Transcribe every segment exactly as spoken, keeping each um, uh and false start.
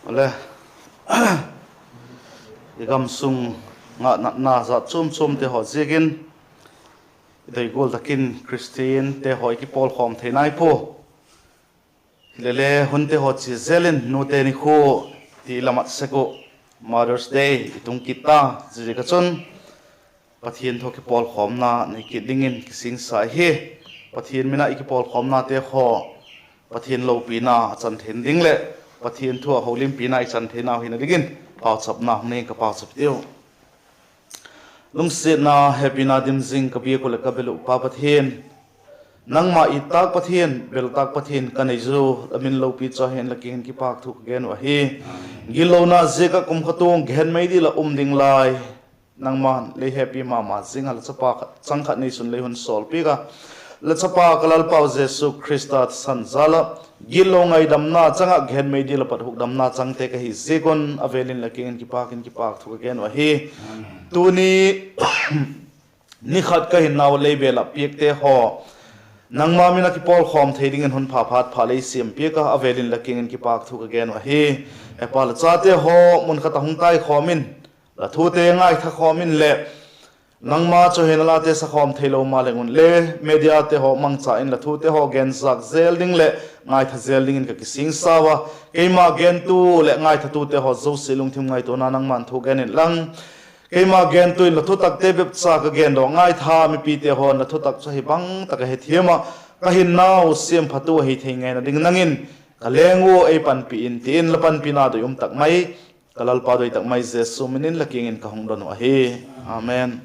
Le, i gamsung ah natna zat chuam chuamte haw ziakin i doi gual tak in Khristiante haw i kipawlkhawm thei nai pua. Hilele hunte haw chia zel in nute nikhua ti la mat sek uh, Mother's Day i tung kit ta. Ziaziak ah chun Pathian thu kipawlkhawmna nei kit dingin kisingsa hi. Pathian min ah i kipawlkhawmnate haw Pathian lopina a chan theina ding leh Pathian thu a holimpina i chan theinau hina dingin pauchapna hung nei ing ka, pauchap tiu. Lungsiatna, hepina dim zing ka biak uh leh ka bel uh Pa Pathian, nangma it tâk Pathian, bel tâk Pathian ka nei zu, la min lopi chu a hin la kiang in kipâk thu ka gen uh ahi. Gitlona ziak ah kumtuang gehen meidil ah um ding lai, nangma'n lei hepi ma ma zing a, la chapa khat chang khat neisun lei hun sawlpiak a, la chapa ka Lalpau Jesu Khrista thisan jal ah gitlo ngaidamna chang ah gehen meidil ah pat hukdamna changte ka hi ziak un a vêl in la kiang in kipâk in kipâk thu ka gen uh ahi. Tuni ni khat ka hinnau lei bel ah piakte haw nangma min ah kipawlkhawm thei dingin hun pha phat pha lei siam piak a, a vêl in la kiang in kipâk thu ka gen uh ahi. He Pa, la chate haw mun khat ah hung taikhawm in, la thute ngaithakhawm in leh nangma chawihoina late sakhawm theilo maleng un le mediate haw mangcha in la thute haw genzâk zel ding leh ngaitha zel dingin ka kisingsau a. Keima gentu leh ngaithatute haw zosia lungthim ngaituana nangma'n thu gen inlang, keima gentu in la thutakte bepcha ka gen daw ngaitha mipite haw'n la thutak chu ahi bang tak a hethiam ah, ka hinnau siamphatu ahi thei ngaina ding nang in ka leng ua ei panpi in, ti in la panpina doi um tak mai, ka Lalpa doi tak mai Jesu min in la kiang in ka hung don uh ahi. Amen.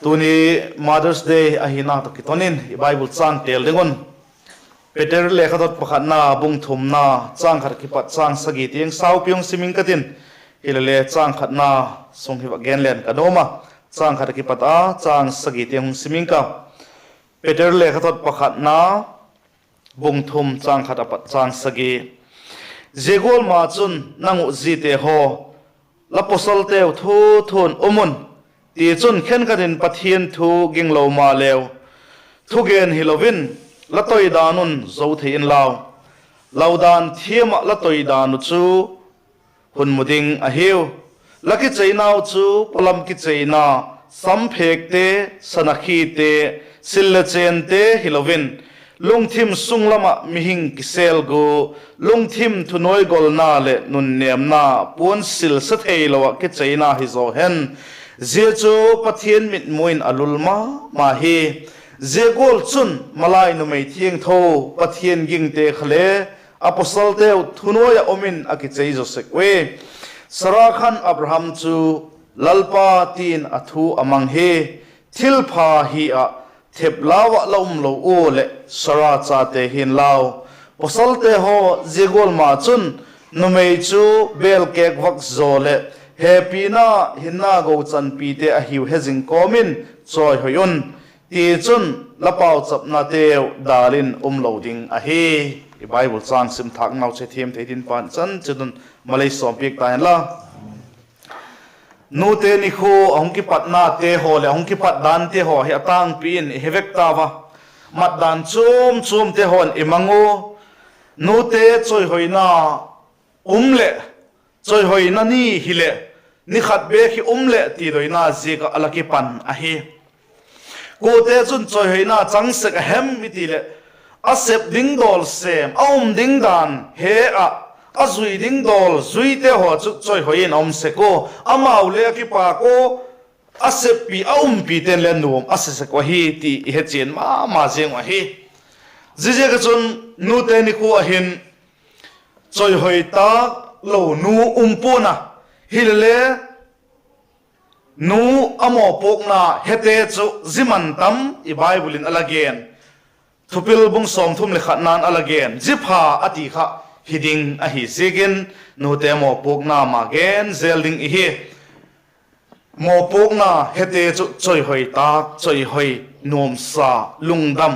Tuni Mother's Day ahina tawh kiton in i Bible châng têl ding un Peter lekhathot pakhatna bung thumna, châng khat a kipat châng sagi tiang saupi hung sim ing ka tin, hilele châng khatna sung hi va gen leng ka nuam a, châng khat a kipat a châng sagi tiang hung sim ing ka. Peter lekhathot pakhatna bung thum châng khat a pat châng sagi. Zia gual ma chun nang uh zite haw, la pawsalteu thu thu'n um un; tichun khenkhat in Pathian thu ginglo maleu, thugen hilo in la toidan un zo thei inlau, laudan thiam ah la toidan uh chu hun mu ding ahiu. La kicheinau chu pawlam kicheina, samphêkte, sanakhite, sil le chênte hilo in, lungthim sung lam ah mihing kisêl gu, lungthim thunuaigolna leh nunnêmna puan silsa theilo ah kicheina hi zaw hen; zia chu Pathian mitmu in a lul ma ma hi. Zia gual chun malai numei thiangtho, Pathian gingte kha le a pawsalteu thunuai ah um in a kichei zaw sek ui. Sara khan Abraham chu Lalpa ti'n a thu a mang hi. Thilpha hi ah thep lau ah la um lo ua leh Sara chate hi'n lau. Pawsalte haw, zia gual ma chun numei chu bêlkêk vak zaw leh hepina hinna gochanpite ahiu he zing kawm in chawihoi un; tichun la pauchapnateu dâl in um lo ding ahi. I Bible châng sim thâknau chu thiam thei dingin Pa'n chan chiat un malei sawmpiak ta hen la. Nute nikhua a hung kipatnate haw leh a hung kipat dante haw hi a tângpi in i he vek tau a, matdan chuam chuamte haw'n i mang u. Nute chawihoina um leh, chawihoina ni hileh, ni khat bêk hi um leh ti doina ziak ah a la kipan ahi. Kuate chun chawihoina chang sek a hem i ti leh, a sep ding dawl sêm, a um ding dan he ah, a zui ding dawl zuite haw chu chawihoi in a um sek ua, amau le a kipâk ua, a seppi a umpite'n le nuam a sa sek uh ahi ti i hechian ma ma ziang uh ahi. Ziaziak ah chun nute nikhua ah hin chawihoi tâk lo nu um pua'n a, hilele nu a mawpuakna hete chu zia man tam i Bible in a la gen. Thupil bung sawmthum leh khatna'n a la gen, zia pha a ti kha hi ding ahi ziakin, nute mawpuakna ma gen zel ding i hi. Mawpuakna hete chu chawihoi tâk, chawihoi, nuamsa, lungdam,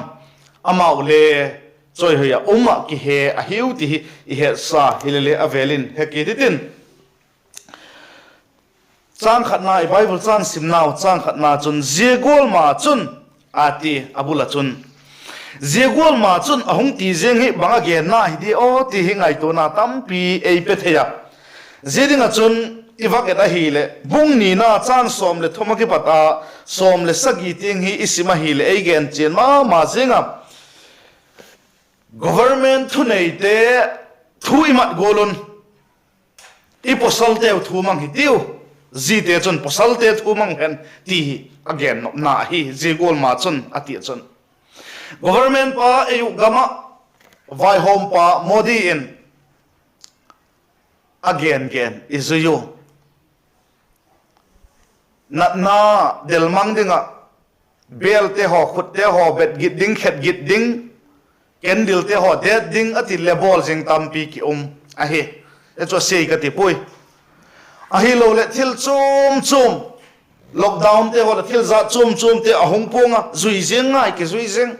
amau le chawihoi ah um ah kihe ahiu ti hi i hetsa hilele a vêl in he kit hitin. Châng khatna, i Bible châng simnau châng khatna chun, zia gual ma chun, a ti a bul ah chun, Zia gual ma chun a hung ti ziang hi bang a genna hi di aw ti hi ngaituana tampi ei pe thei a. Zia ding ah chun i vak et ahileh, bung nina châng sawm leh thum ah kipat a sawm leh sagi tiang hi i sim ahileh ei gen chian ma ma ziang a. Government thuneite thu i mat gual un, i pawsalteu thu mang hi tiu, zite chun pawsalte thu mang hen, ti hi a gennopna ahi. Zia gual ma chun a ti ah chun, government pa ei uh gam ah vaihawmpa Modi in a gen gen i zui u. Natna del mang ding ah, bêlte haw, khutte haw bet git ding, khet git ding, candlete haw det ding a ti le bawl zing tampi ki um ahi. Chu a sei ka ti puai. Ahiloleh thil chuam chuam, lockdownte haw leh thil zat chuam chuamte a hung puang a, zui ziang ngai kizui zing.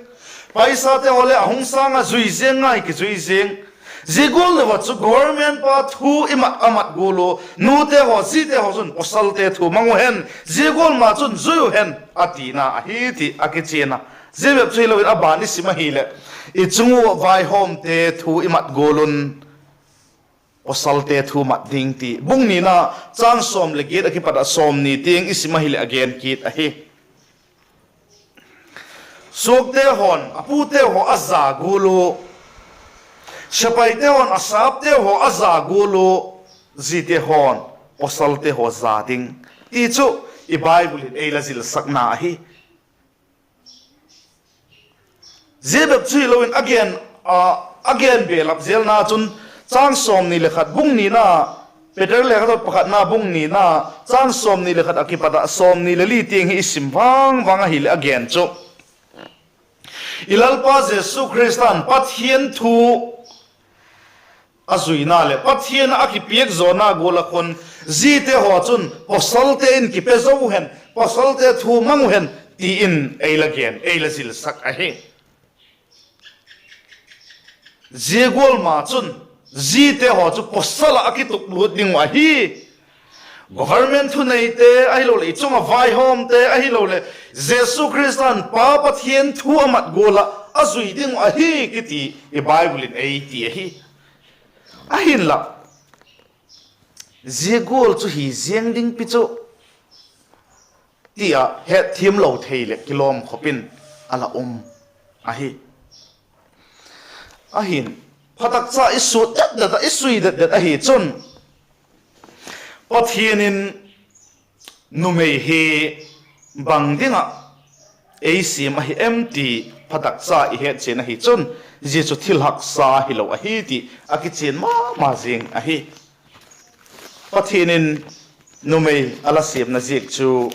Paisate haw le a hung sâng a, zui ziang ngai kizui zing. Zia gual le va chu government pa thu i mat a mat gual u, nute haw zite haw chun pawsalte thu mang u hen, zia gual ma chun zui u hen a tina ahi ti a kichian a. Zia bep chu hilo in a ban i sim ahileh, i chung ua vaihawmte thu i mat gual un pawsalte thu mat ding ti bung nina châng sawm leh giat ah kipat ah sawmni tiang i sim ahileh a gen kit ahi. Suakte haw'n a pute haw a za gual u, sepaite haw'n a sapte haw a za gual u, zite haw'n pawsalte haw za ding, ti chu i Bible in ei la zilsakna ahi. Zia bep chu hilo in a gen, a, a gen belap zelna chun, châng sawmni leh khat bung nina, Peter lekhathot pakhatna bung nina, châng sawmni leh khat ah kipat ah sawmni leh li tiang hi i sim vang vang ahileh a gen chu, i Lalpa Jesu Khrista'n Pathian thu a zuina leh Pathian ah a kipiak zawna gual ah khun, zite haw chun pawsalte in kipe zo u hen, pawsalte thu mang u hen, ti in ei la gen, ei la zilsak ahi. Zia gual ma chun, zite haw chu pawsal ah a kituklut ding uh ahi. Government thuneite ahiloleh i chung ah vaihawmte ahiloleh Jesu Khrista'n Pa Pathian thu a mat gual ah a zui ding uh ahi kiti i Bible in ei ti ahi. Ahinla, zia gual chu hi ziang ding pi chu, ti ah hetthiamlo thei leh kilawm khop in a la um ahi. Ahin, phatakcha i sut det det ah, i sui det det ahi chun, Pathian in numei hi bang ding ah ei siam ahi em ti phatakcha i hetchian ahi chun, zia chu thil haksa hilo ahi ti a kichian ma ma zing ahi. Pathian in numei a la siamna ziak chu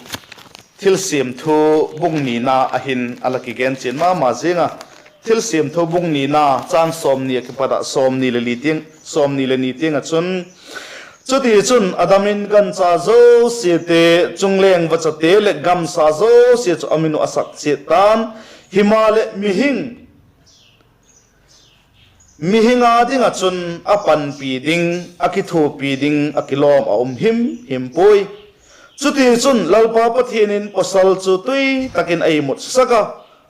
Thilsiam Thu bung nina ah hin a la kigen chian ma ma zing a. Thilsiam Thu bung nina, châng sawmni ah kipat ah sawmni leh li tiang, sawmni leh ni tiang ah chun, chutichun Adam in gancha zosiate, chungleng vachate leh gamsa zosia chu a min uh a sak chiat ta'n; himaleh mihing, mihing â ding ah chun a panpi ding, a kithuapi ding, a kilawm a um him him puai. Chutichun Lalpa Pathian in pawsal chu tui tak in a imutsak a,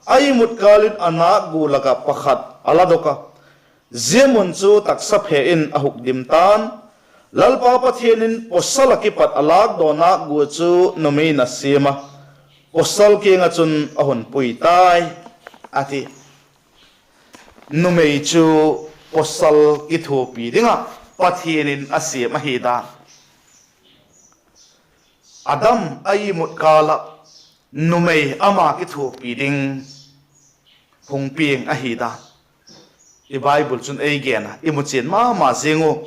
a imut kâl in a nâk gua lak ah pakhat a la dok a, zia mun chu taksa phe in a hukdim ta'n. Lalpa Pathian in pawsal ah kipat a lâkdaw nâk gua chu numei in a siam a, pawsal kiang ah chun a hun pui tai, a ti. Numei chu pawsal kithuapi ding ah Pathian in a siam ahi dan. Adam a imut kâl ah numei ama kithuapi ding hung piang ahi dan i Bible chun ei gen a, i mu chian ma ma zing u.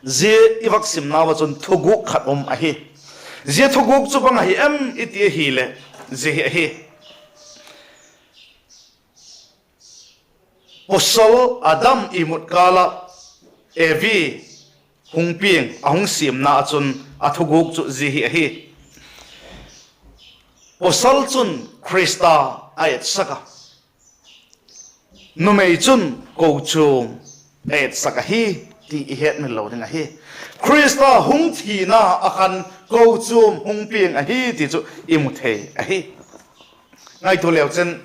Zia i vak simnau ah chun thuguk khat um ahi. Zia thuguk chu bang ahi em i ti ahileh, zia hi ahi. Pawsal Adam imut kâl ah Evi hung piang, a hung siamna ah chun a thuguk chu zia hi ahi. Pawsal chun Khrista a etsak a, numei chun kochuam a etsak ahi, ti i hetmil lo ding ahi. Khrista hung thina ah khan kochuam hung piang ahi ti chu i mu thei ahi. Ngaitua leu chin,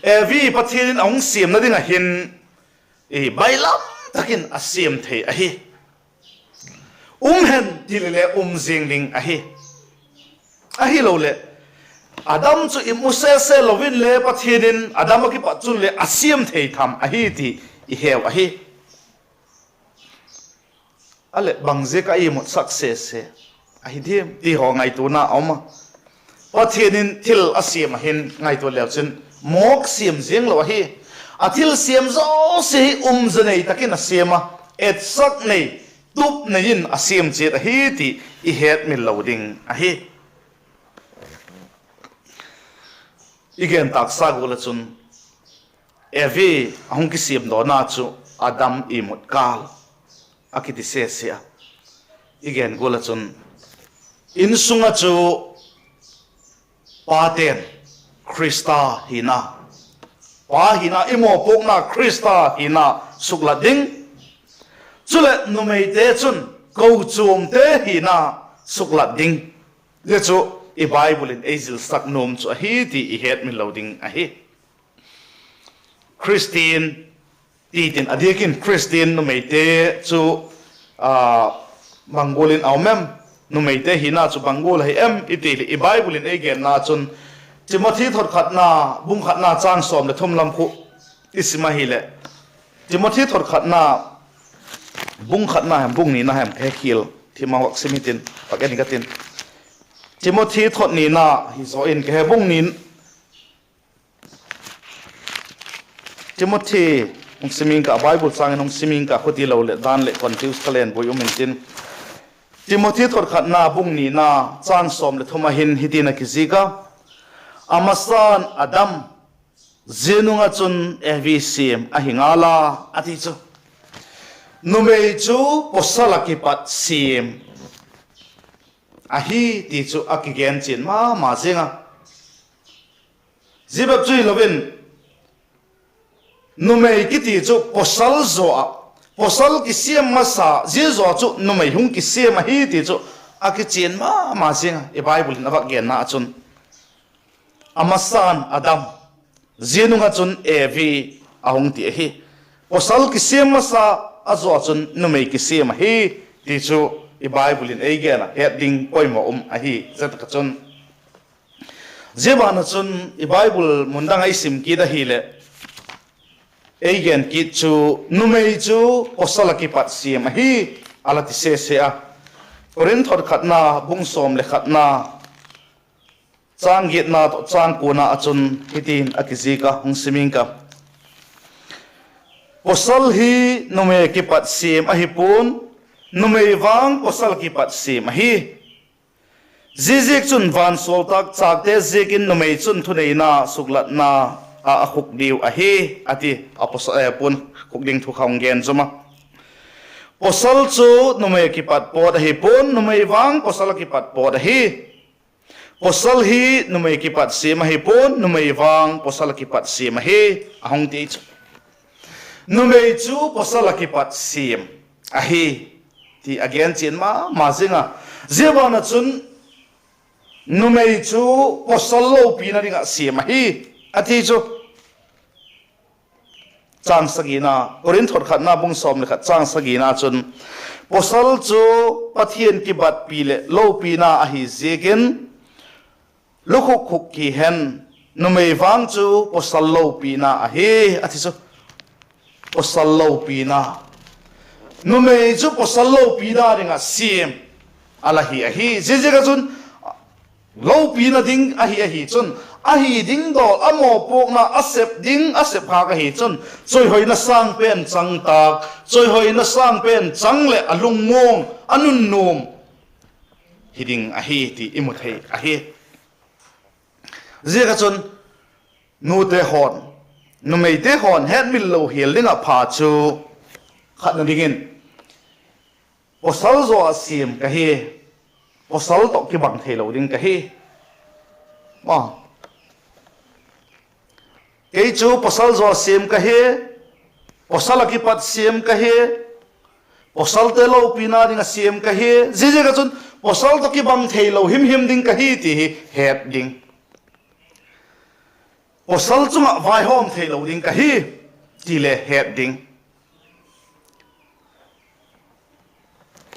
Evi Pathian in a hung siamna ding ah hin, bailam tak in a siam thei ahi. Um hen ti leh le um zing ding ahi. Ahiloleh, Adam chu i mu sese lo in le Pathian in Adam ah kipat chun le a siam thei tham ahi ti i heu ahi. A leh bang ziak ah i mutsak sese ahi diam ti haw ngaituana a um a. Pathian in thil a siam ah hin ngaitua leu chin, mawk siam ziang lo ahi. A thil siam zosia hi um za nei tak in a siam a, etsak nei, tup nei in a siam chiat ahi ti i hetmil lo ding ahi. I gen tâksa gual ah chun, Evi a hung kisiam dawna chu Adam i mut kâl a kiti sese a. I gen gual ah chun, insung ah chu pate'n Khrista hina, pa hina, i mawpuakna Khrista hina suklat ding. Chuleh numeite chun kochuamte hina suklat ding. Zia chu i Bible in ei zilsak nuam chu ahi ti i hetmil lo ding ahi. Khristian, ti tin a diak in Khristian numeite chu bang gual in a um em? Numeite hina chu bang gual ahi em i ti leh, i Bible in ei genna chun Timothy thotkhatna, bung khatna châng sawm leh thum lam khu i sim ahileh, Timothy thotkhatna, bung khatna hem bung nina hem ka hekhial thim a, vak sim hitin, vak en ka tin. Timothy thot nina hi zaw in ka he bung ni Timothy, hung sim ing ka, Bible châng in hung sim ing ka, khuti lo leh dan leh confuse ka len buai um intin. Timothy thotkhatna bung nina châng sawm leh thum ah hin hitin a kizik a, a masa'n Adam, zia nung ah chun Evi siam ahi ngal a, a ti chu. Numei chu pawsal ah kipat siam ahi ti chu a kigen chian ma ma ziang a. Zia bep chu hilo in, numei kiti chu pawsal zaw ah, pawsal kisiam masa, zia zaw chu numei hung kisiam ahi ti chu a kichian ma ma ziang a, i Bible in a vak genna ah chun. A masa'n Adam, zia nung ah chun Evi a hung ti ahi. Pawsal kisiam masa, a zaw chun numei kisiam ahi ti chu i Bible in ei gen a, het ding poimaw um ahi zia tak ah chun. Zia ban ah chun i Bible mun dang ah i sim kit ahileh, ei gen kit chu, numei chu pawsal ah kipat siam ahi, a la ti sese a. Korinth thotkhatna, bung sawm leh khatna, châng giatna tawh châng kuana ah chun hitin a kizik a, hung sim ing ka. Pawsal hi numei ah kipat siam ahi pua'n, numei vang pawsal ah kipat siam ahi. Ziaziakchun vansawlchâk châkte ziakin numei chun thuneina suklatna ah a khuk diu ahi, a ti. Puan khuk ding thu kha hung gen zom a. Pawsal chu numei ah kipat pawt ahi pua'n, numei vang pawsal ah kipat pawt ahi. Pawsal hi numei kipat siam ahi pua'n, numei vang pawsal ah kipat siam ahi, a hung ti chu. Numei chu pawsal ah kipat siam ahi ti a gen chian ma ma zing a. Zia ban ah chun numei chu pawsal lopina ding ah siam ahi, a ti chu. Chang sagina, Korinth thotkhatna bung sawm leh khat chang sagina chun, pawsal chu Pathian kibatpi leh lopina ahi ziakin, lukhuk khuk ki hen, numei vang chu pawsal lopina ahi, a ti chu. Pawsal lopina. Numei chu pawsal lopina ding ah siam a la hi ahi. Ziaziak ah chun lopina ding ahi, ahi chun, ahi ding dawl, a mawpuakna a sep ding, a sep khâk ahi chun, chawihoina sâng pen chang tâk, chawihoina sâng pen chang leh a lungnuam, a nunnuam hi ding ahi ti i mu thei ahi. Ziak ah chun, nute haw'n, numeite haw'n hetmil lo hial ding ah pha chu, khatna dingin, pawsal zaw ah siam ka hi, pawsal tawh kibang theilo ding ka hi. Kei chu pawsal zaw ah siam ka hi, pawsal ah kipat siam ka hi, pawsalte lopina ding ah siam ka hi, ziaziak ah chun pawsal tawh kibang theilo himhim ding ka hi ti hi het ding. Pawsal chung ah vaihawm theilo ding ka hi, ti le het ding.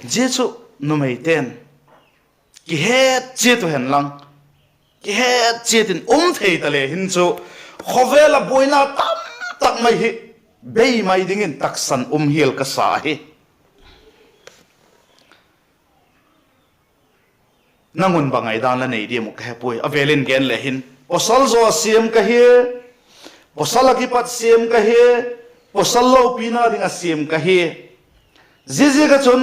Zia chu numeite'n kihet chiat uh hen lang, kihet chiat in um thei ta le hin chu, khawvel ah buaina tamtak mai hi bei mai dingin taksan um hial ka sa ahi. Nang un bang ngaidan la nei diam uh ka he puai. A vêl in gen le hin, pawsal zaw a siam ka hi, pawsal ah kipat siam ka hi, pawsal lopina ding ah siam ka hi. Ziaziak ah chun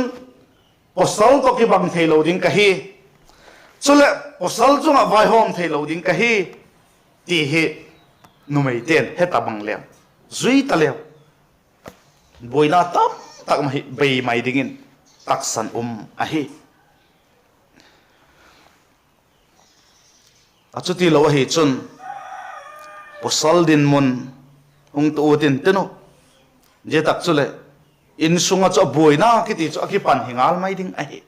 pawsal tawh kibang theilo ding ka hi, chuleh pawsal chung ah vaihawm theilo ding ka hi, ti hi numeite'n he ta bang leu, zui ta leu, buaina tamtak mai hi bei mai dingin taksan um ahi. A chuti lo ahi chun, pawsal dinmun hung tu ut intin uh, zia tak chuleh insung ah chu a buaina kiti chu a kipan hi ngal mai ding ahi.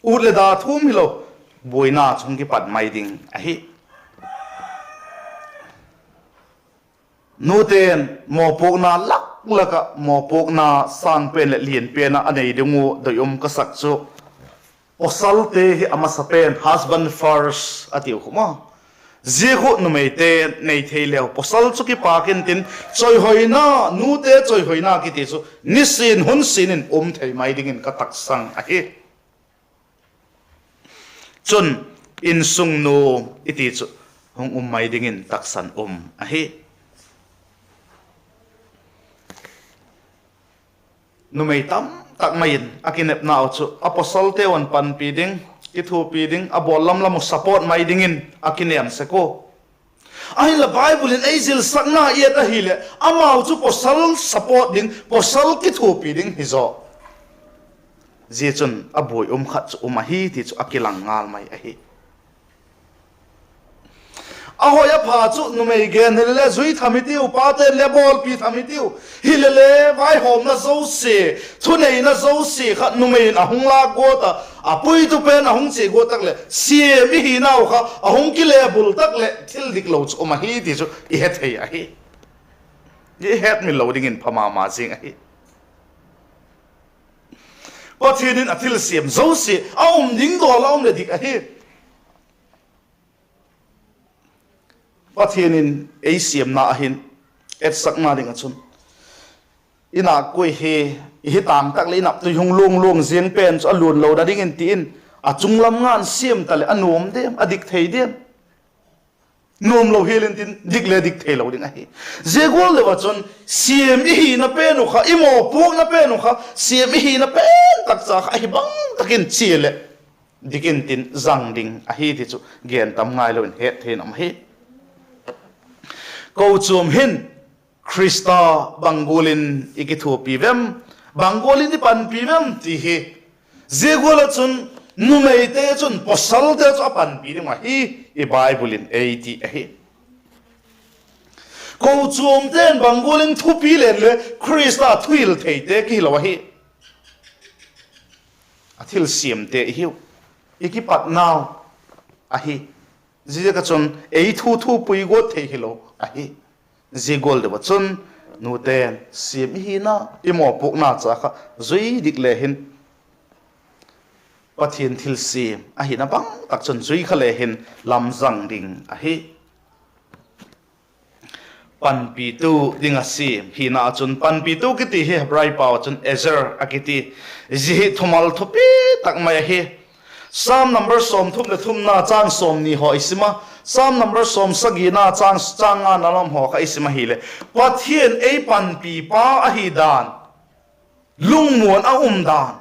Ut leh da thum hilo, buaina chu hung kipan mai ding ahi. Nute'n mawpuakna lak lak ah mawpuakna sâng pen leh lian pen ah a nei ding uh doi um ka sak chu, pawsalte hi a masa pen, husband first a tiu khu maw. Zia khu numeite'n nei thei leu, pawsal chu kipâk intin, chawihoina, nute chawihoina kiti chu nisin hun sin in um thei mai dingin ka taksang ahi. Chun, insung nuam i ti chu hung um mai dingin taksan um ahi. Numei tamtak mai in a kinepnau chu a pawsalte un panpi ding, kithuapi ding, a bawl lam lam uh support mai dingin a kinêm sek ua. Ahinla Bible in ei zilsakna i et ahileh amau chu pawsal support ding, pawsal kithuapi ding hi zaw. Zia chun a buai um khat chu um ahi ti chu a kilang ngal mai ahi. A hoi a pha chu numei gen hile le zui tham hitiu, pate'n le bawlpi tham hitiu. Hile le vaihawmna zosia, thuneina zosia kha numei in a hung lâk guat ah, a puitu pen a hung chia guat tak leh siam i hinau kha a hung kile bul tak leh thil diklo chu um ahi ti chu i he thei ahi. I hetmil lo dingin pha ma ma zing ahi. Pathian in a thilsiam zosia a um ding dawl a um leh dik ahi. Pathian in ei siamna ah hin, etsakna ding ah chun, i nâkkui hi, i hi tâng tak leh i naptui hung luang luang ziang pen chu a luan lona dingin ti in, a chunglam nga'n siam ta leh a nuam diam, a dik thei diam? Nuam lo hial intin, dik le dik theilo ding ahi. Zia gual deu ah chun, siam i hina pen uh kha, i mawpuakna pen uh kha, siam i hina pen tak cha kha ahi bang tak in chia leh dik intin zang ding ahi ti chu gen tam ngailo in het thei in um ahi. Kochuam hin Khrista bang gual in i kithuapi vem, bang gual in i panpi vem ti hi, zia gual ah chun numeite chun pawsalte chu a panpi ding uh ahi, i Bible in ei ti ahi. Kochuamte'n bang gual in thupi leng le Khrista thuhil theite kihilo ahi. A thilsiamte i hiu, i kipatnau ahi. Ziaziak ah chun ei thu thupui guat thei hilo ahi. Zia gual deu ah chun nute'n siam i hina, i mawpuakna cha kha zui dik le hin, Pathian thilsiam ahina bang tak chun zui kha le hin lamzang ding ahi. Panpitu ding ah siam hina ah chun panpitu kiti hi Hebrai pau ah chun ezer a kiti. Zia hi thumal thupi tak mai ahi. Sam number sawmthum leh thumna châng sawmni haw i sim a, Sam number sawmsagina châng, châng ngana lam haw kha i sim ahileh, Pathian ei panpipa ahi dan, lungmuan a um dan,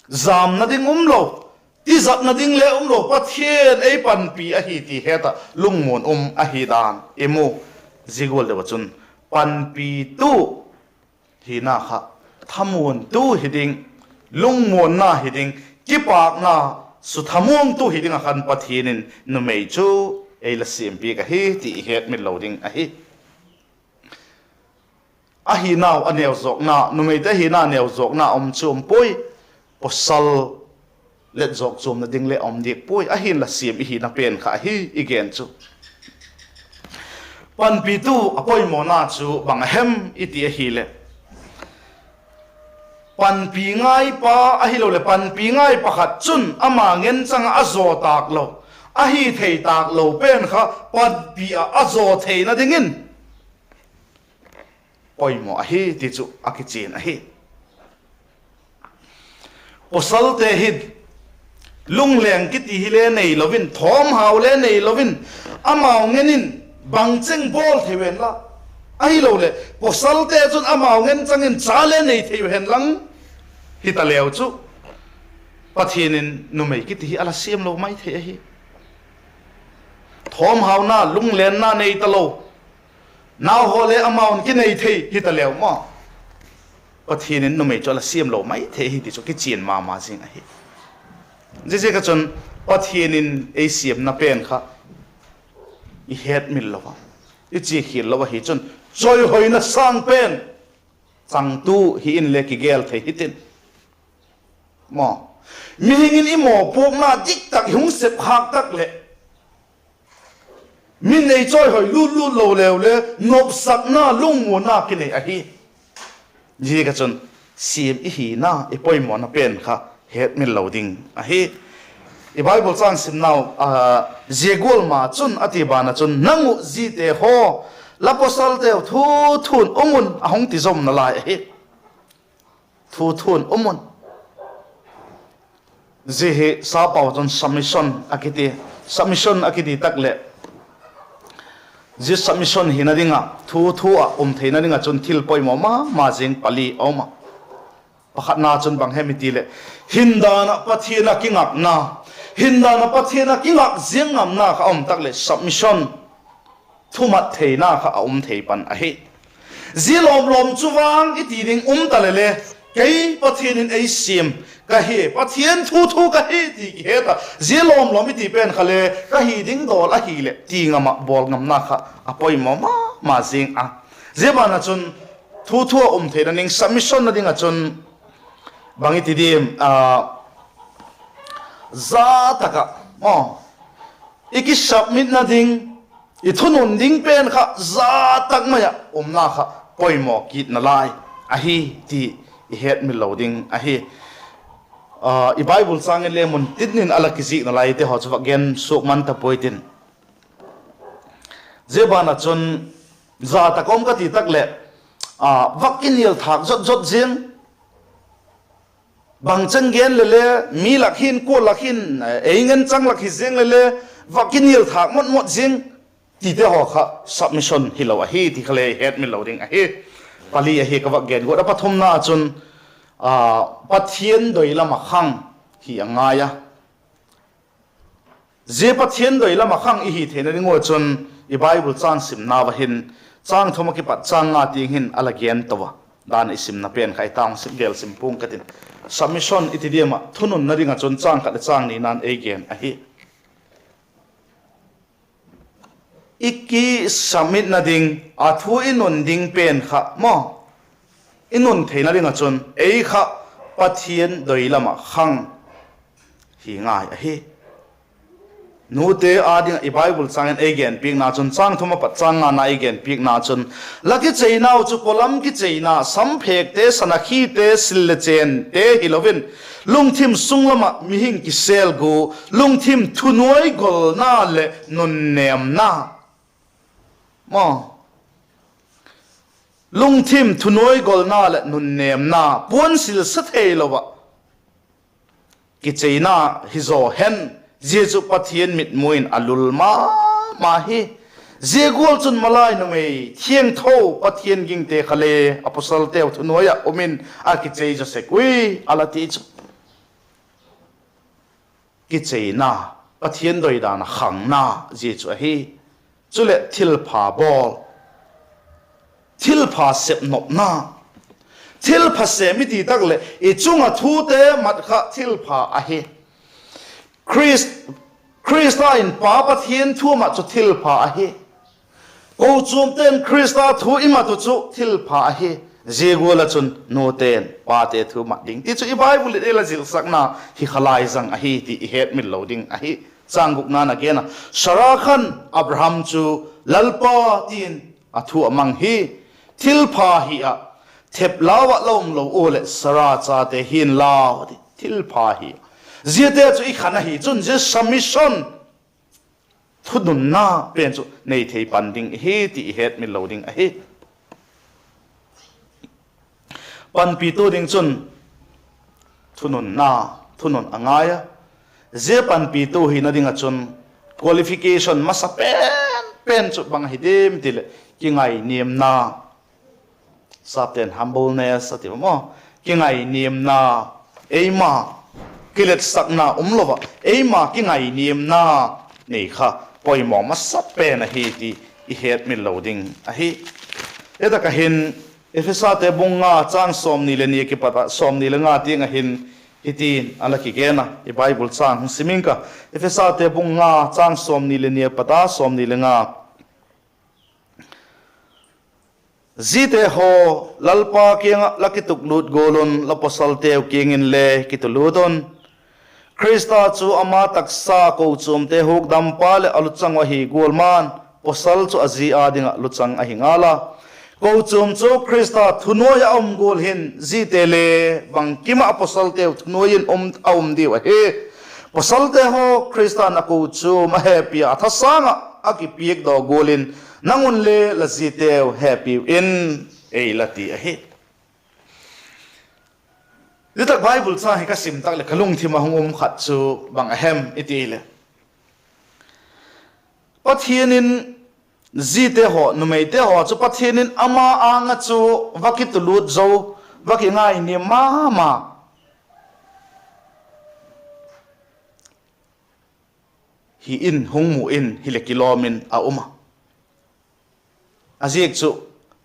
jamna ding umlo, tizatna ding le umlo, Pathian ei panpi ahi ti het ah lungmuan um ahi dan i mu. Zia gual deu ah chun panpitu hina kha thamuantu hi ding, lungmuanna hi ding, kipâkna, suthamuangtu hi ding ah khan Pathian in numei chu ei la siampiak ahi ti i hetmil lo ding ahi. A hinau a neu zawkna, numeite hina neu zawkna um chu um puai, pawsal let zawk chuamna ding le um diak puai, ahinla siam i hina pen kha ahi i gen chu. Panpitu a poimawna chu bang a hem i ti ahileh, panpi ngaipa ahiloleh panpi ngai pakhat chun ama ngen chang ah a zaw tâk lo, a hi thei tâk lo pen kha panpi ah a zaw theina dingin poimaw ahi ti chu a kichian ahi. Pawsalte hin lungleng kiti hile neilo in, thawmhau le neilo in, amau ngen in bangcheng bawl thei u hen la, ahiloleh pawsalte chun amau ngen chang in cha le nei thei u hen lang, hitaleu chu Pathian in numei kiti hi a la siam lo mai thei ahi. Thawmhauna, lunglenna nei talo, nauhaw le amau'n kinei thei hitaleu maw, Pathian in numei chu a la siam lo mai thei ahi ti chu kichian ma ma zing ahi. Ziaziak ah chun Pathian in ei siamna pen kha i hetmil lo a, i chiakhial lo ahi chun, chawihoina sâng pen changtu hi inle kigel thei hitin, maw, mihing in i mawpuakna diktak i hung sep khâk tak leh, mi'n ei chawihoi lût lût lo leu le, nopsakna, lungmuanna kinei ahi. Ziaziak ah chun siam i hina, i poimawna pen kha hetmil lo ding ahi. I Bible châng simnau, zia gual ma chun a ti ban ah chun, Nang uh zite haw, la pawsalteu thu thu'n um un, a hung ti zomna lai ahi. Thu thu'n um un. Zia hi sapau chun submission a kiti. Submission a kiti tak leh, zia submission hina ding ah, thu thu ah um theina ding ah chun thil poimaw ma ma zing pali a um a. Pakhatna chun bang hem i ti leh, hindan ah Pathian ah kingakna, hindan ah Pathian ah kingak ziang ngamna kha a um tak leh submission, thumat theina kha a um thei pan ahi. Zia lawm lawm chu vang i ti ding um ta le le, kei Pathian in ei siam ka hi, Pathian thu thu ka hi ti kihet a, zia lawm lawm i ti pen kha le ka hi ding dawl ahileh ti ngam ah bawl ngamna kha a poimaw ma ma zing a. Zia ban ah chun thu thu ah um theina ding, submission na ding ah chun bang i ti diam, za tak ah, aw, i kisubmitna ding, i thunun ding pen kha za tak mai ah umna kha poimaw kitna lai ahi ti i hetmil lo ding ahi. I Bible châng in le mun tin in a la kizikna lai te haw chu vak gen suak man ta puai tin, zia ban ah chun za tak um ka ti tak leh, vak kinial thâk zot zot ziang, bangcheng gen le le, mi lak hin, kual lak hin, ei ngen chang lak hi ziang le le, vak kinial thâk mot mot ziang, tite haw kha submission hilo ahi ti kha le hetmil lo ding ahi. Pali ahi ka vak gen guat a. Pathumna ah chun Pathian doi lam ah khang hi a ngai a. Zia Pathian doi lam ah khang i hi theina ding ua chun, i Bible châng simna va hin, châng thum ah kipat châng nga tiang hin a la gen to a, dan i simna pen kha i tâng sim gel sim pua'ng ka tin. Submission i ti diam ah thununna ding ah chun châng khat leh châng nina'n ei gen ahi. I kisubmitna ding, a thu i nun ding pen kha maw, i nun theina ding ah chun ei kha Pathian doi lam ah khang hi ngai ahi. Nute â ding ah i Bible châng in ei genpiakna chun, châng thum ah pat châng ngana ei genpiakna chun, la kicheinau chu pawlam kicheina, samphêkte, sanakhite, sil le chênte hilo in, lungthim sung lam ah mihing kisêl gu, lungthim thunuai golna leh nunnêmna, maw, lungthim thunuai golna leh nunnêmna, puansilsa theilo ah kicheina hi zaw hen, zia chu Pathian mitmu in a lul ma ma hi. Zia gual chun malai numei thiangtho, Pathian gingte kha le, apostleu thunuai ah um in a kichei zaw sek ui, a la ti chu. Kicheina, Pathian doidan ah khangna, zia chu ahi. Chuleh thilpha bawl, thilpha sep nopna, thilpha sêm i ti tak leh i chung ah thute mat kha thilpha ahi. Khrist, Khrista in Pa Pathian thu mat chu thilpha ahi. Kochuamte'n Khrista thu i mat uh chu thilpha ahi. Zia gual ah chun nute'n pate thu mat ding ti chu i Bible in ei la zilsakna hi kha lai zang ahi ti i hetmil lo ding ahi. Chang gukna'n a gen a, Sara khan Abraham chu Lalpa tin a thu a mang hi. Thilpha hi ah, thep lau ah la um lo ua leh Sara chate hi'n lau, a ti. Thilpha hi. Ziate chu i khan ahi chun zia submission, thununna pen chu nei thei pan ding ihi ti i hetmil lo ding ahi. Panpitu ding chun thununna, thunun a ngai a. Zia panpitu hina ding ah chun qualification masa pen pen chu bang ahi diam ti leh, kingainiamna. Sapte'n humbleness a ti maw. Kingainiamna, eima kiletsakna um lo ah, eima kingainiamna nei kha poimaw masa pen ahi ti i hetmil lo ding ahi. Hi tak ah hin, Ephesate bung nga châng sawmni le ni a kipat ah sawmni le nga tiang ah hin hitin a la kigen a, i Bible châng hung sim ing ka. Ephesate bung nga châng sawmni le ni a pat a sawmni le nga. Ziate haw, Lalpa kiang ah la kituklût gual un, la pawsalteu kiang inle kitulût un. Khrista chu ama taksa kochuamte hukdampa leh a luchang uh ahi gual ma'n, pawsal chu a zi â ding ah luchang ahi ngal a. Kochuam chu Khrista thunuai ah a um gual hin ziate le bangkim ah pawsalteu thunuai in um, a um diu ahi. Pawsalte haw, Khrista'n a kochuam a hepi a, a thasâng ah a kipiakdaw gual in nang unle la ziateu hepiu in, ei la ti ahi. Zia tak Bible châng hi ka sim tak leh ka lungthim ah hung um khat chu bang a hem i ti leh, Pathian in ziate haw, numeite haw chu Pathian in ama âng ah chu va kitulût zo, va kingainiam ma ma hi in hung mu in hileh kilawm in a um a. A ziak chu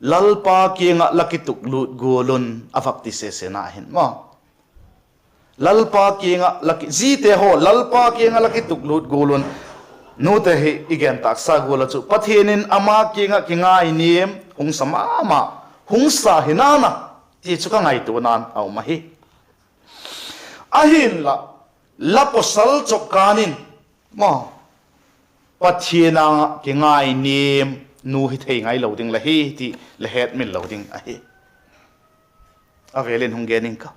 Lalpa kiang ah la kituklût gual un a vak ti sesena hin maw. Lalpa kiang ah la ki-, ziate haw, Lalpa kiang ah la kituklût gual un. Nute hi i gen tâksa gual ah chu Pathian in ama kiang ah kingainiam hung sa ma ma, hung sa hi nana ti chu ka ngaituana'n a um ahi. Ahinla, la pawsal chawpkân in maw, Pathian âng ah kingainiam nu hi thei ngailo ding la hi ti la hetmil lo ding ahi. A vêl in hung gen ing ka.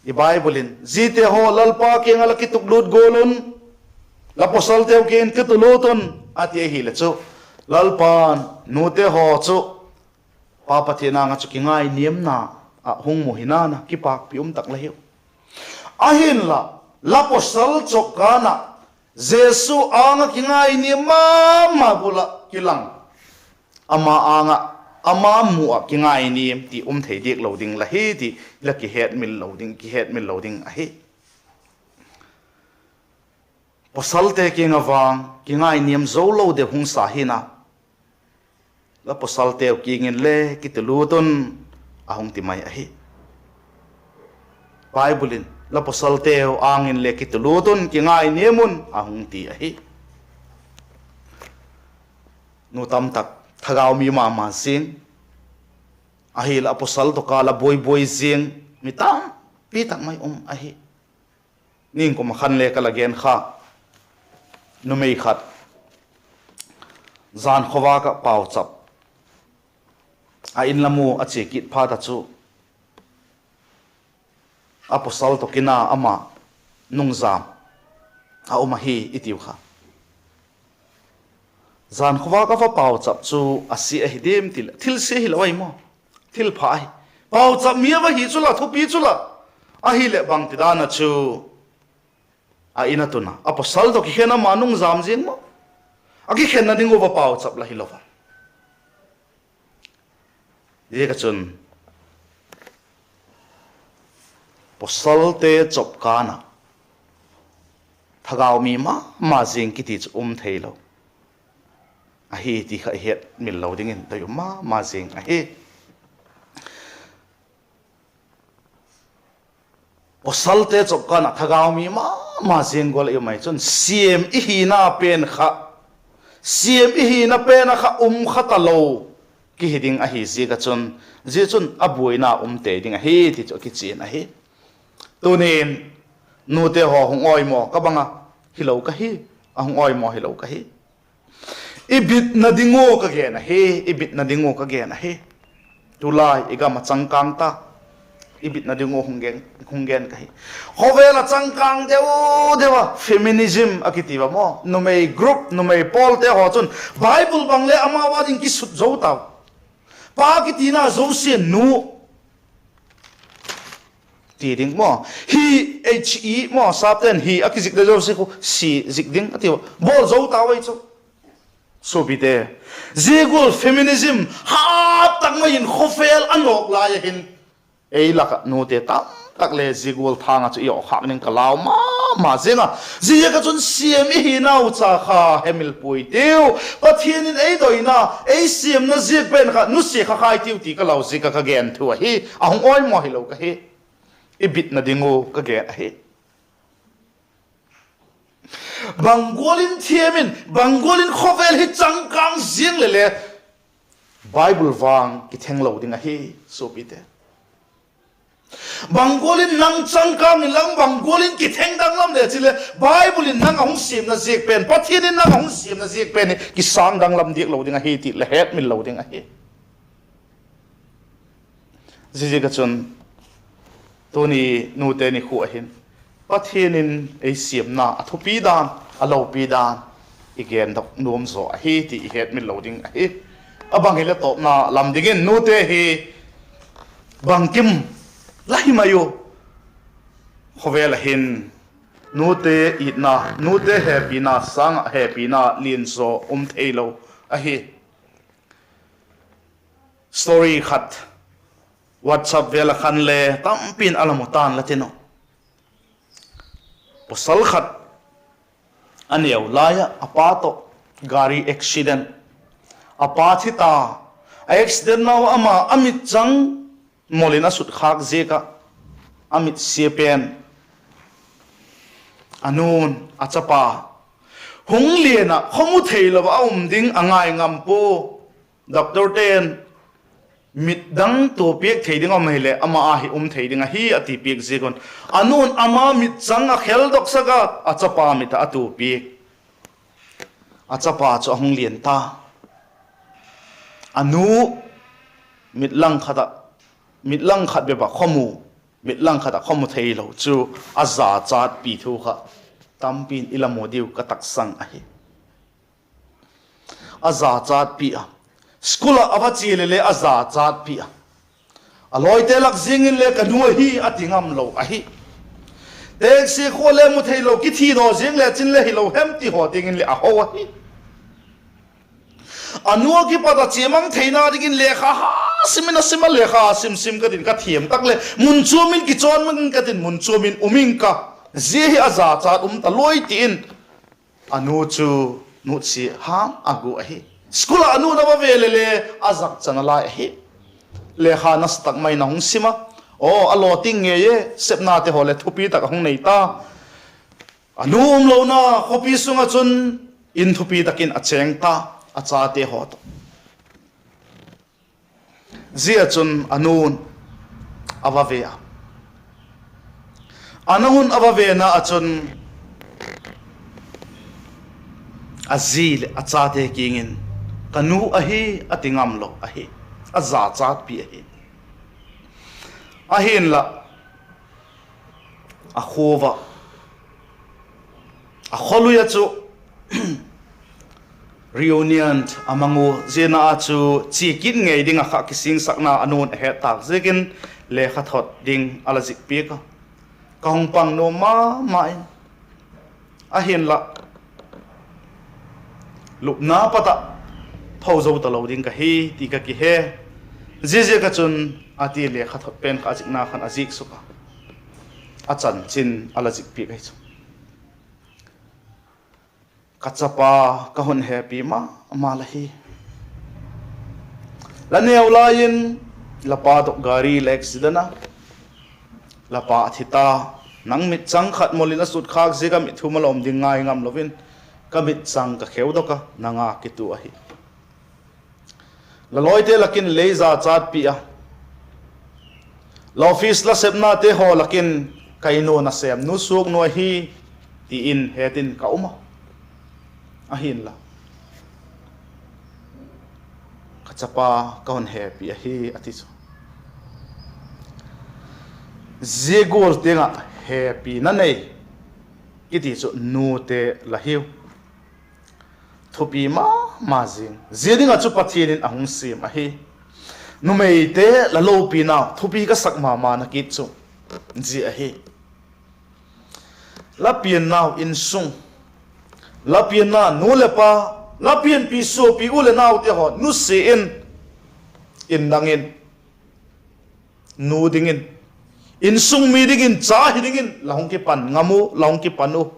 I Bible in, ziate haw, Lalpa kiang ah la kituklût gual un, la pawsalteu kiang in kitulût un, a ti ahileh chu, Lalpa'n nute haw chu Pa Pathian âng ah chu kingainiamna ah hung mu hi nana kipâkpi um tak la hiu. Ahinla, la pawsal chawpkân ah Jesu âng ah kingainiam ma ma gual ah kilang, ama âng ah, ama mu ah kingainiam ti um thei diak lo ding la hi ti la kihetmil lo ding, kihetmil lo ding ahi. Pawsalte kiang ah vang kingainiam zo lo deu hung sa hina, la pawsalteu kiang inle kitulût un, a hung ti mai ahi. Bible in, la pawsalteu âng inle kitulût un, kingainiam un, a hung ti ahi. Nu tamtak thagau mi ma ma zing, ahileh a pawsal tawh kâl ah buai buai zing mi tampi tak mai um ahi. Ningkum ah khan le ka la gen kha, numei khat, jan khawvâk ah pauchap, a in lam u a chia kit phat ah chu, a pawsal tawh kina ama nungzam a um ahi i tiu kha. Jan khawvâk a va pauchap chu a sia ahi diam ti leh, thil sia hilo ahi maw. Thilpha ahi. Pauchap mi a va hi chu la, thupi chu la. Ahileh bangtidan a chu a in a tun a, a pawsal tawh kikhen ama nungzam zing maw. A kikhenna ding u va pauchap la hilo a. Ziak ah chun, pawsalte chawpkân ah thagau mi ma ma zing kiti chu um theilo ahi ti kha i hetmil lo dingin doi um ma ma zing ahi. Pawsalte chawpkân ah thagau mi ma ma zing gual i um ahi chun, siam i hina pen kha, siam i hina pen ah kha um kha talo kihi ding ahi ziak ah chun, zia chun a buaina um tei ding ahi ti chu a kichian ahi. Tunin, nute haw hung awi maw ka bang a, hilo ka hi, a hung awimaw hilo ka hi. I bitna ding ua ka gen ahi, i bitna ding ua ka gen ahi. Tulai i gam ah changkâng ta, i bitna ding ua hung gen, hung gen ka hi. Khawvel ah changkâng deu deu a feminism a kiti va maw, numei group, numei pawlte haw chun Bible bang le amau â ding kisut zo tau. Pa kitina zosia'n nu ti ding maw, he, he maw, sapte'n he a kizik le zosia khu she zik ding a ti a, bawl zo tau ei chu. Suapite, zia gual feminism hat tak mai in khawvel a nawk lai a hin, ei lak ah nute tam tak le zia gual thâng ah chu i awkhâk ding ka lau ma ma ziang a. Ziaziak ah chun siam i hinau cha kha hemil puai tiu. Pathian in ei doina, ei siamna ziak pen kha nusia kha khai tiu ti ka lau ziak ah ka gen thu ahi. A hung awimaw hilo ka hi. I bitna ding ua ka gen ahi. Bang gual in thiam in, bang gual in khawvel hi changkâng ziang le le, Bible vang kitheng lo ding ahi, suapite. Bang gual in nang changkâng in lam, bang gual in kitheng danglam le chile, Bible in nang a hung siamna ziak pen, Pathian in nang a hung siamna ziak pen hi kisâng danglam diak lo ding ahi ti le hetmil lo ding ahi. Ziaziak ah chun, tuni nute nikhua hin, Pathian in ei siamna a thupi dan, a lopi dan, i gendok nuam zaw ahi ti i hetmil lo ding ahi. A bang hile tawpna lam dingin nute hi bangkim la hi mai u. Khawvel ah hin nute itna, nute hepina sâng ah hepina lian zaw um theilo ahi. Story khat WhatsApp vêl ah khan le tampi'n a la mu ta'n la tin uh. Pawsal khat a neu lai ah a pa tawh gari accident, a pa thi ta. A accident nau ah ama a mitchang mol in a sutkhâk ziak ah a mit sia pen, a nu'n a chapa hung lian ah khawmu theilo ah a um ding a ngai ngam pua. Doctorte'n mit dang tuapiak thei ding um hileh ama â hi um thei ding ahi a ti piak ziak un, a nu'n ama mitchang a kheldoksak a, a chapa mit ah a tuapiak. A chapa chu a hung lian ta. A nu mit lang khat ah, mit lang khat bep ah khawmu, mit lang khat ah khawmu theilo chu a zachatpi thu kha tampi'n i la mu diu ka taksang ahi. A zachatpi a, school ah a va chia le le a zachatpi a, a lawite lak ziang in le ka nu ahi a ti ngamlo ahi. Teksia khua le mu theilo, kithinaw ziang le chin le hilo hem ti haw tiang in leh a ho ahi. A nu a kipat ah chia mang theina dingin lekha ha sim in a sim a, lekha sim sim ka tin ka thiam tak leh mun chuam in kichawn mang ka tin mun chuam in um ing ka, zia hi a zachat um ta luai ti in a nu chu nutsia ham a gu ahi. School ah a nu'n a va ve le le a zak chan a lai ahi. Lekha nasa tak mai in a hung sim a, aw a law ting ngei e, sepnate haw leh thupi tak a hung nei ta. A nu umlona khawpi sung ah chun in thupi tak in a chêng ta, a chate haw tawh. Zia chun a nu'n a va ve a. A nu'n a va vena ah chun a zi leh a chate kiang in, ka nu ahi a ti ngamlo ahi. A zachatpi ahi. Ahinla, a khua ah, a khawlui ah chu reunion a mang u, ziana ah chu chia kit ngei ding ah kha kisingsakna a nu'n a het tâk ziakin lekha thot ding a la zik piak a. Ka hung pang nuam ma ma in, ahinla, lupna pat ah tho zo talo ding ka hi ti ka kihe. Ziaziak ah chun a ti lekha thot pen kha a zikna khan a zik suk a, a chanchin a la zik piak ahi chu. Ka chapa, ka hun hepi ma ma la hi. La neu lai in la pa tawh gari la accident a, la pa a thi ta. Nang mitchang khat mol in a sutkhâk ziak a mitthum a la um ding ngai ngamlo in, ka mitchang ka kheudok a, nang â kitu ahi. La lawite lak in lei zachatpi a, la office la sepnate haw lak in, ka In u nasêm nu suak nu ahi, ti in het in ka um a, ahinla, Ka chapa, ka hun hepi ahi, a ti chu. Zia gual tiang ah hepina nei kiti chu nute la hiu. Thupi ma ma zing. Zia ding ah chu Pathian in a hung siam ahi. Numeite la lopinau thupi ka sak ma ma na kit chu zia ahi. La piannau insung, la pianna nu leh pa, la pianpi suapi u leh naute haw nusia in, indang in, nu dingin, insung mi dingin, cha hi dingin la hung kipan ngam u, la hung kipan u.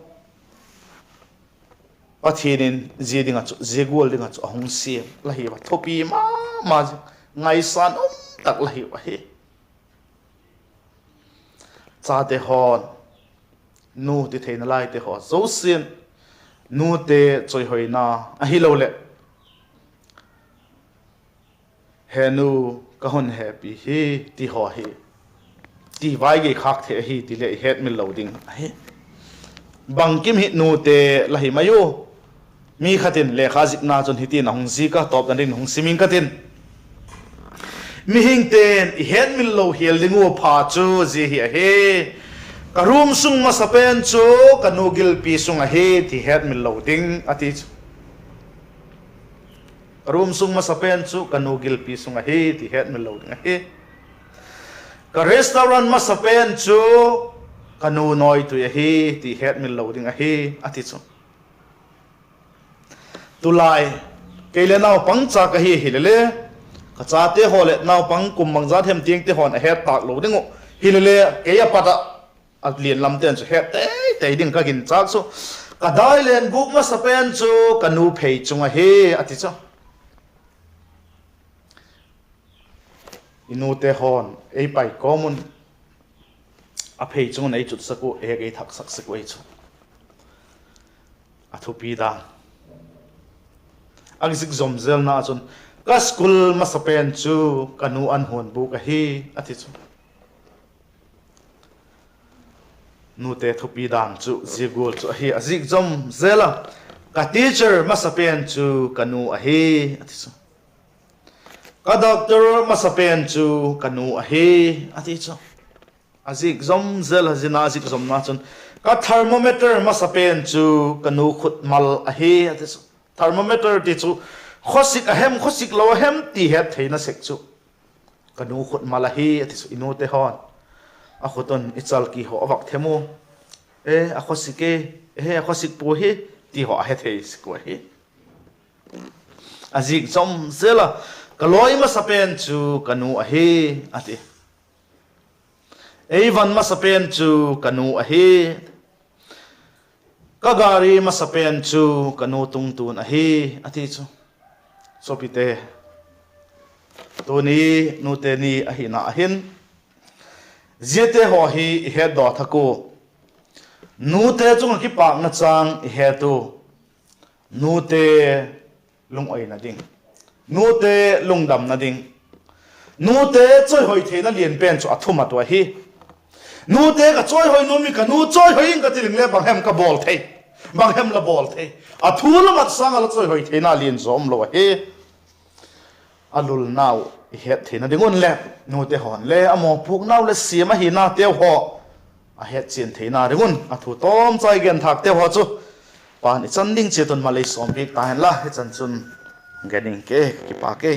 Pathian in zia ding ah chu, zia gual ding ah chu a hung siam la hiu a, thupi ma ma zing, ngaisâng um tak la hiu ahi. Chate haw'n, nu ti theina laite haw zosia'n, nute chawihoina ahiloleh, He nu, ka hun hepi hi, ti haw hi, ti vai gei khâk thei ahi ti le i hetmil lo ding ahi. Bangkim hi nute la hi mai u. Mi khat in lekha zikna chun hitin a hung zik a, tawpna dingin hung sim ing ka tin. Mihingte'n i hetmil lo hial ding ua pha chu zia hi ahi: Ka room sung masapen chu ka nu gilpi sung ahi, ti hetmil lo ding, a ti chu. Ka room sung masapen chu ka nu gilpi sung ahi, ti hetmil lo ding ahi. Ka restaurant masapen chu ka nu nawitui ahi, ti hetmil lo ding ahi, a ti chu. Tulai, kei le naupang cha ka hi hile le, ka chate haw leh naupang kum bangzat hem tiangte haw'n a het tâk lo ding uh hile le, kei a pat ah a lian lamte'n chu het tei tei ding ka ginchâk chu. Ka dailen gûk masapen chu ka nu phei chung ahi, a ti chu. I nute haw'n ei pai kawm un, a phei chung un ei chutsak ua, ei thaksak sek uh ahi chu. A thupi dan, a zik zom zelna chun, Ka school masapen chu ka nu an huan bûk ahi, a ti chu. Nute thupi dan chu zia gual chu ahi, a zik zom zel a. Ka teacher masapen chu ka nu ahi, a ti chu. Ka doctor masapen chu ka nu ahi, a ti chu. A zik zom zel a, zia a zik zomna chun, Ka thermometer masapen chu ka nu khutmal ahi, a ti chu. Thermometer ti chu khawsik a hem, khawsik lo a hem ti het theina sek chu, Ka nu khutmal ahi, a ti chu. I nute haw'n a khut un i chalki haw a vak them u, E, a khawsik e, e, a khawsik pua hi, ti haw a he thei sek uh ahi. A zik zom zel a, Ka lawi masapen chu ka nu ahi, a ti. Ei van masapen chu ka nu ahi. Ka gari masapen chu ka nu tungtun ahi, a ti chu. Suapite, tuni nute ni ahina ahin, ziate haw hi i hetdaw thak ua, nute chung ah kipâkna châng i het u, nute lungoina ding, nute lungdamna ding, nute chawihoi theina lian pen chu a thu mat uh ahi. Nute ka chawihoi nuam hi, ka nu chawihoi ing ka ti ding le bang hem ka bawl thei, bang hem la bawl thei. A thu la mat sâng ah la chawihoi theina lian zaw um lo ahi. A lulnau i het theina ding un leh, nute haw'n le a mawpuaknau leh siam ahinateu haw a hetchian theina ding un, a thu tawmchai i genthâkteu haw chu, Pa'n i chan ding chiat un mal ei sawmpiak ta hen la, hichan chun gen ing ke, kipâk e.